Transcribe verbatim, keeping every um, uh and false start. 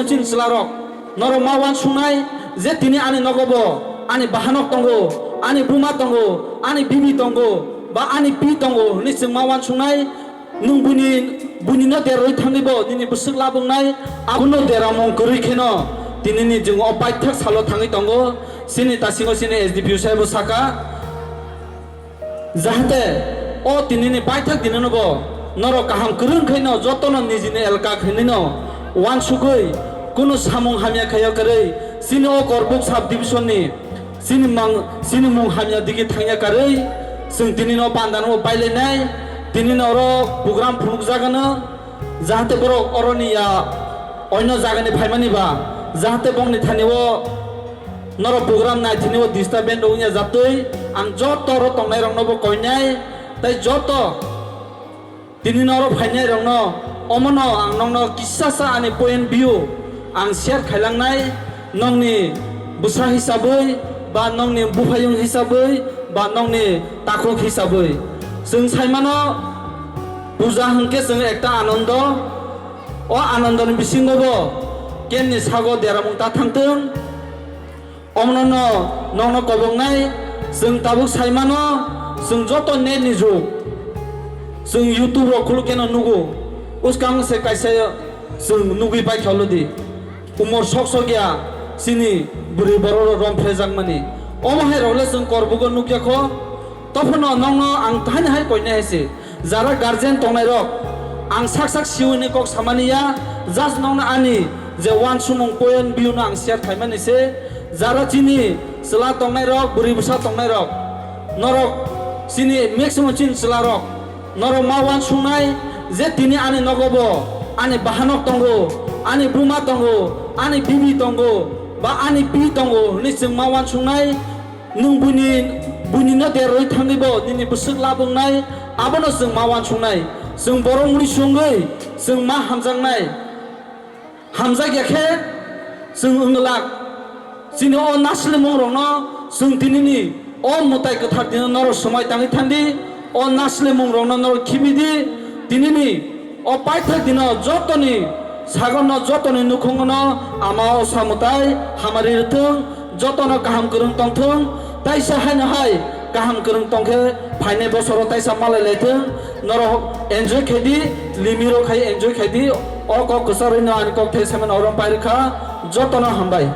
Chini chwlarok, norok ma uansuknai je tini ani nogo bo ani bahanok tongo, ani buma tongo, ani bibi tongo, ba ani pi tongo hwnwi chwng ma uansuknai. Nwng buini, buinino derwi thangwi bo nini bwswk labwngnai, abono deramung kwrwi kheno tinini chwng o paithak salo thangwi tongo. Chini tasingo chini S D P O saibo saka, jahate o tinini paithak dinino bo norok kaham kwrwng khaino jotono nijini elka khainino uansugwi kunu samung hamya khaiya kwrwi chini o Korbuk sub division ni chini mang, chini mung hamya digi thangya kwrwi chwng tinino pandano pailainai, tinino oro program phunukjagano, jahate borok oroni ya oino jagani phaimani ba, jahate bongni thani o norok program naithani o disturbance wngya jatwi, ang joto oro tongnairokno bo koinai, tei joto tini norok phainairokno omono ang nokno kisasa ani point view ang share khailangnai, nokni bwsa hisabwi ba nokni buphayung hisabwi ba nokni takhuk hisabwi. Chwng saimano puja hwnkhe chwng ekta anondo, o anondoni bisingo bo kenni sago deramung ta thangtwng. Omono no nokno koboknai, chwng tabuk saimano, chwng joto net ni jug. Chwng YouTube rok khuluk keno nugo. Uskang se kaisa chwng nugwi paikha olodi. Umor sok sok ya chini bwrwi borok rok rom phrejakmani. Omo hai rok le chwng Korbugo nukya kho. Tophano nokno ang thani hai koinai hai se. Jara guardian tongnai rok, ang sak sak siwini kok samani ya, just nokno ani je uansukmung point view no ang share khaimani se. Jara chini chwla tongnai rok, bwrwi bwsa tongnai rok, norok chini maximum chini chwla rok, norok ma uansuknai je tini ani nogo bo ani bahanok tongo, ani buma tongo, ani bibi tongo, ba ani pi tongo hwnwi chwng ma uansuknai. Nwng buini, buinino derwi thangwi bo nini bwswk labwngnai, abono chwng ma uansuknai. Chwng borok mui sungwi chwng ma hamjaknai. Hamjakya khe chwng wng glak. Chini o naslimung rokno chwng tinini o mwtai kwthar dino norok swmai tangwi thangdi, o naslimung rokno norok khibidi, tinini o paithak dino jotoni sagorno, jotoni nukhungono ama o samwtai hamari rwthwng, jotono kaham kwrwng tongthwng, taisa haino hai kaham kwrwng tongkhe phainai bosoro taisa malai laithwng, norok enjoy khaidi, limiro khai enjoy khaidi, o kok kwcharwino ani kok thai samani orom pairwkha, jotono hambai.